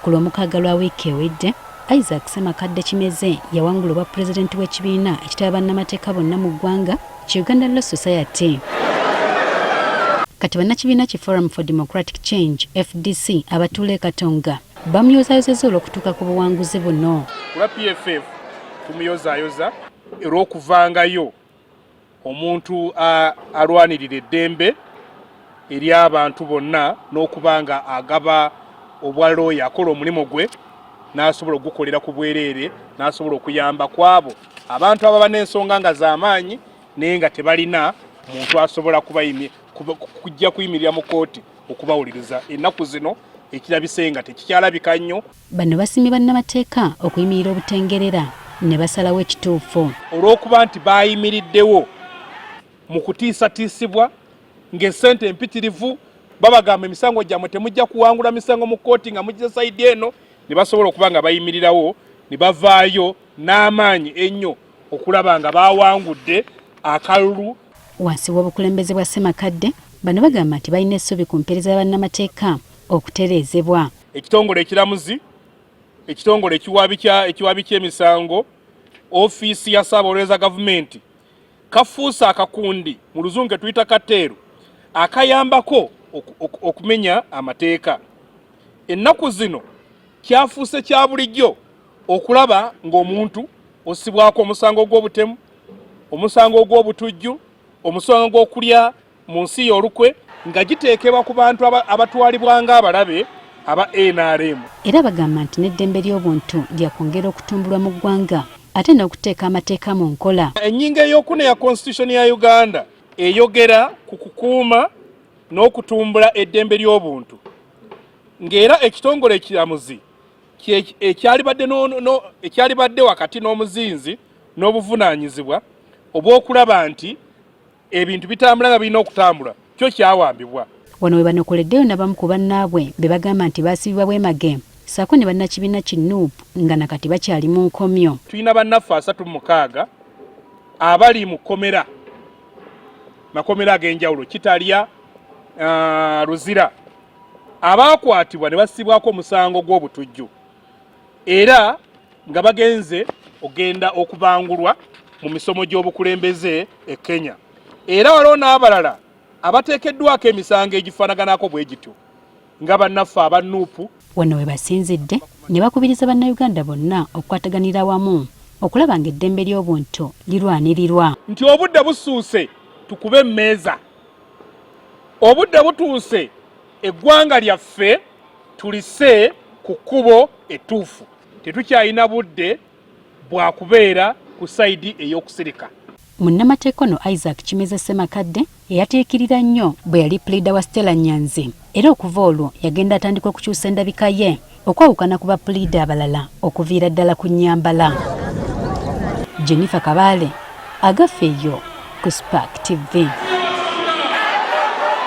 Ku Lwomukaaga lwa wiiki ewedde, Isaac Ssemakadde Kimeze yawangula obwa pulezidenti w'ekibiina ekitaba bannamateeka bonna mu ggwanga ki Uganda Law Society. Kati bannakibiina ki Forum for Democratic Change, FDC, abatuula e Katonga bamuyozayozezza olw'okutuuka ku buwanguzi buno. Ku lwa PFF tumuyozaayoza olw'okuvangayo omuntu alwanirira eddembe ery'abantu bonna n'okuba nga agaba obwa looya, akola omulimu gwe n'asobola okugukolera ku bwereere, n'asobola okuyamba ku abo abantu ababa n'ensonga nga z'amaanyi naye nga tebalina muntu asobola kujja kuyimirira mu kkooti okubawuliriza. Ennaku zino ekirabise nga tekikyalabika nnyo. Bano basiimye bannamateeka okuyimirira obutengerera ne basalawo ekituufu. Olw'okuba nti baayimiriddewo mu kutiisatiisibwa ng'essente empitirivu, babagamba emisango gyammwe temujja kuwangula misango mu kkooti nga mujja sayidi eno, ne basobola okuba nga bayimirirawo ne bavaayo n'amaanyi ennyo okulaba nga baawangudde akalulu. Wansi w'obukulembeze bwa Ssemakadde, bano bagamba nti balina essuubi ku mpeereza ya bannamateeka okutereezebwa. Ekitongole ekiramuzi, ekitongole ekiwaabi ky'emisango, ofiisi ya Ssaabawolereza gavumenti kafuuse akakundi, mu luzungu ke tuyita kateeru, akayambako okumenya amateeka. Ennaku zino kyafuuse kya bulijjo okulaba ng'omuntu osibwako omusango gw'obutemu, omusango gw'obutujju, omusango gw'okulya mu nsi y'olukwe nga giteekebwa ku bantu abatwalibwa ng'abalabe aba NRM. Era bagamba nti n'eddembe ly'obuntu lyakwongera okutumbulwa mu ggwanga ate n'okuteeka amateeka mu nkola. Ennyingo ey'okuna ya Constitution ya Uganda eyogera ku kukuuma n'okutumbula eddembe ly'obuntu, ng'era ekitongole ekiramuzi ekyalibadde wakati n'omuzinzi n'obuvunaanyizibwa obw'okulaba nti ebintu bitambula nga birina okutambula kyo kyawambibwa. Wano we banokoleddeyo n'abamu ku bannaabwe be bagamba nti baasibibwa bwemage ssaako ne bannakibiina ki Nup nga na kati bakyali mu nkomyo. Tulina bannaffe 36 abali mu kkomera, makomera ag'enjawulo, Kitalya, Luzira, abaakwatibwa ne bassibwako omusango gw'obutujju era nga bagenze ogenda okubangulwa mu misomo gy'obukulembeze e Kenya. Era waliwo n'abalala abateekeddwako emisango egifaanaganako bwe gityo nga bannaffe aba Nup. Wano we basinzidde ne bakubiriza Bannayuganda bonna okukwataganira awamu okulaba ng'eddembe ly'obuntu lirwanirirwa. Nti obudde busuuse tukube emmeeza, obudde butuuse eggwanga lyaffe tulise ku kkubo ettuufu. Tetukyalina budde bwa kubeera ku sayidi ey'okusirika. Munnamateeka ono Isaac Kimeze Ssemakadde yayatiikirira nnyo bwe yali puliida wa Stella Nyanzi era okuva olwo yagenda atandika okukyusa endabika ye okwawukana ku bapuliida abalala okuviira ddala ku nnyambala. Jennifer Kabaale, Agaffe eyo ku Spark TV.